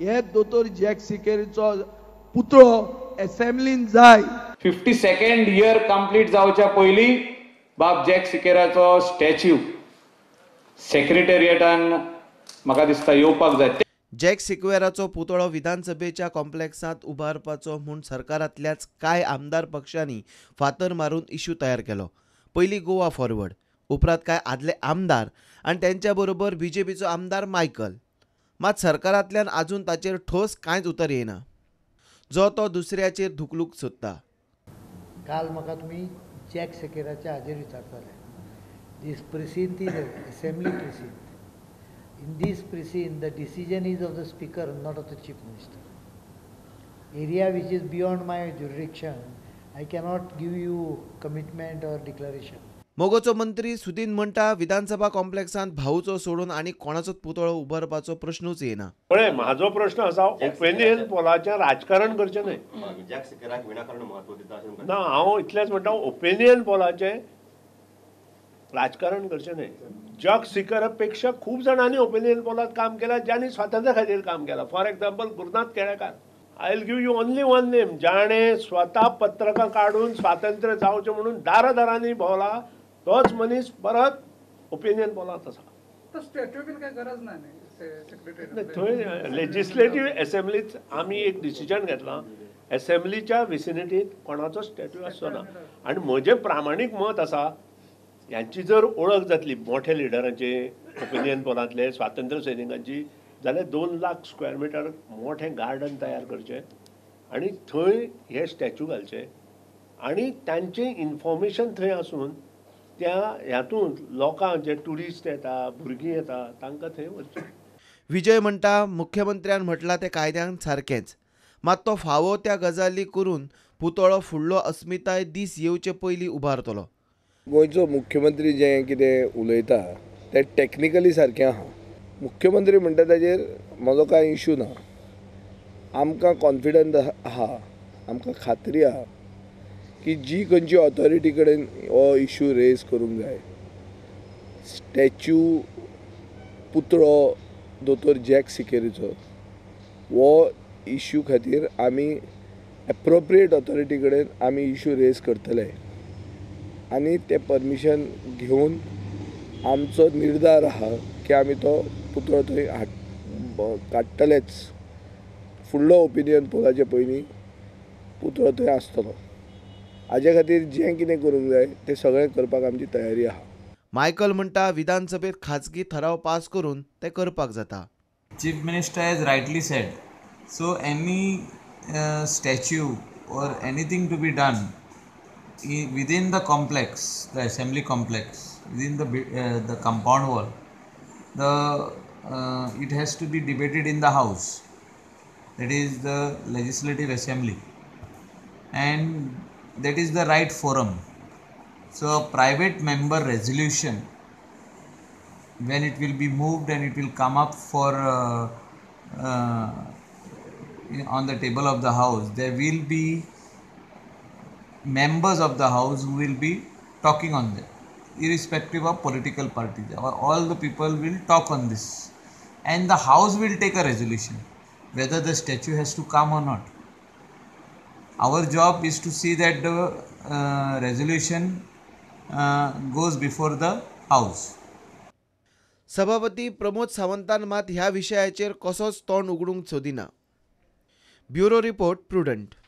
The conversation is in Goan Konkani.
हे दोतोर जॅक सिकेरीचो पुतळो एसेंब्लीन जाय. 52nd year complete जावच्या पयलीं बाब जॅक सिकेराचो स्टॅच्यू सेक्रेटेरिएटान म्हाका दिसता येवपाक जाय. जॅक सिक्वेराचो पुतळो विधानसभेच्या कॉम्प्लेक्सांत उबारपाचो म्हूण सरकारांतल्याच कांय आमदार पक्षांनी फातर मारून इश्यू तयार केलो. पयलीं गोवा फॉरवर्ड, उपरांत कांय आदले आमदार आनी त्यांच्या बरोबर बीजेपीचो आमदार मायकल. मात सरकारांतल्यान आजून ताचेर ठोस कांयच उतर येना. जो तो दुसऱ्याचेर धुकलूंक सोदता. काल म्हाका तुमी जॅक सिकेराच्या हाजेर विचारताले. This precinct is assembly precinct. In this precinct the decision is of the speaker, not of the chief minister. Area which is beyond my jurisdiction, I cannot give you commitment or declaration. मगोचो मंत्री सुदीन म्हणटा विधानसभा कॉम्प्लेक्सांत भाऊचो सोडून आनी कोणाचोच पुतळो उबारपाचो प्रश्नूच येना. पळय, म्हाजो प्रश्न आसा ओपिनियन पोलाचें राजकारण करचें न्हय. ना, हांव इतलेंच म्हणटा, ओपिनियन पोलाचें राजकारण करचें न्हय. जॅक सिकेरा पेक्षा खूब जाणांनी ओपिनियन पोलात काम केलां, ज्यांनी स्वातंत्र्या खातीर काम केलां. For example Gurunath Kelekar. I will give you only one name, जाणें स्वता पत्रकां काडून स्वातंत्र्य जावचें म्हणून दारादारांनी भोंवला, तोच मनीस परत ओपिनियन पोलांत आसा. थंय लेजिस्लेटीव एसेंब्लीत आमी एक डिसिजन घेतलां, एसेंब्लीच्या विसिनिटींत कोणाचो स्टॅट्यू आसचो ना. आनी म्हजें प्रामाणीक मत आसा, ह्यांची जर ओळख जातली मोठ्या लिडरांची, ओपिनियन पोलांतले स्वातंत्र्य सैनिकांची, जाल्यार 2 लाख स्क्वेअर मिटर मोठें गार्डन तयार करचें आनी थंय हे स्टॅच्यू घालचे आनी तांचें इन्फॉर्मेशन थंय आसून त्या हातूंत लोकांक जे ट्युरिस्ट येता, भुरगीं येता, तांकां थंय व्हरचें. विजय म्हणटा मुख्यमंत्र्यान म्हटलां तें कायद्यान सारकेंच, मात तो फावो त्या गजाली करून पुतळो फुडलो अस्मिताय दीस येवचे पयलीं उबारतलो. गोंयचो मुख्यमंत्री जें कितें उलयता तें टॅक्निकली सारकें आहा. मुख्यमंत्री म्हणटा ताजेर म्हजो कांय इशू ना. आमकां कॉन्फिडंट आहा, आमकां खात्री आहा की जी खंयची ऑथॉरिटी कडेन हो इशू रेज करूंक जाय, स्टॅच्यू पुतळो दोतोर जॅक सिकेरीचो हो इशू खातीर आमी एप्रोप्रिएट ऑथॉरिटी कडेन आमी इशू रेज करतले आनी तें परमिशन घेवन आमचो निर्धार आहा की आमी तो पुतळो थंय काडटलेच. फुडलो ओपिनियन पोलाचे पयलीं पुतळो थंय आसतलो. हाजे खातीर जें कितें करूंक जाय तें सगळें करपाक आमची तयारी आहा. मायकल म्हणटा विधानसभेत खाजगी ठराव पास करून ते करपाक जाता. Chief minister has rightly said, so any statue or anything to be done within the complex, the assembly complex, within the compound wall, the it has to be debated in the house, that is the legislative assembly, and that is the right forum. So a private member resolution, when it will be moved and it will come up for on the table of the house, there will be members of the house who will be talking on that, irrespective of political parties. All the people will talk on this and the house will take a resolution whether the statue has to come or not. Our job is to see that the resolution goes before the house. सभापती प्रमोद सावंतान मात ह्या विशयाचेर कसोच तोंड उगडूंक सोदिना. Bureau report, Prudent.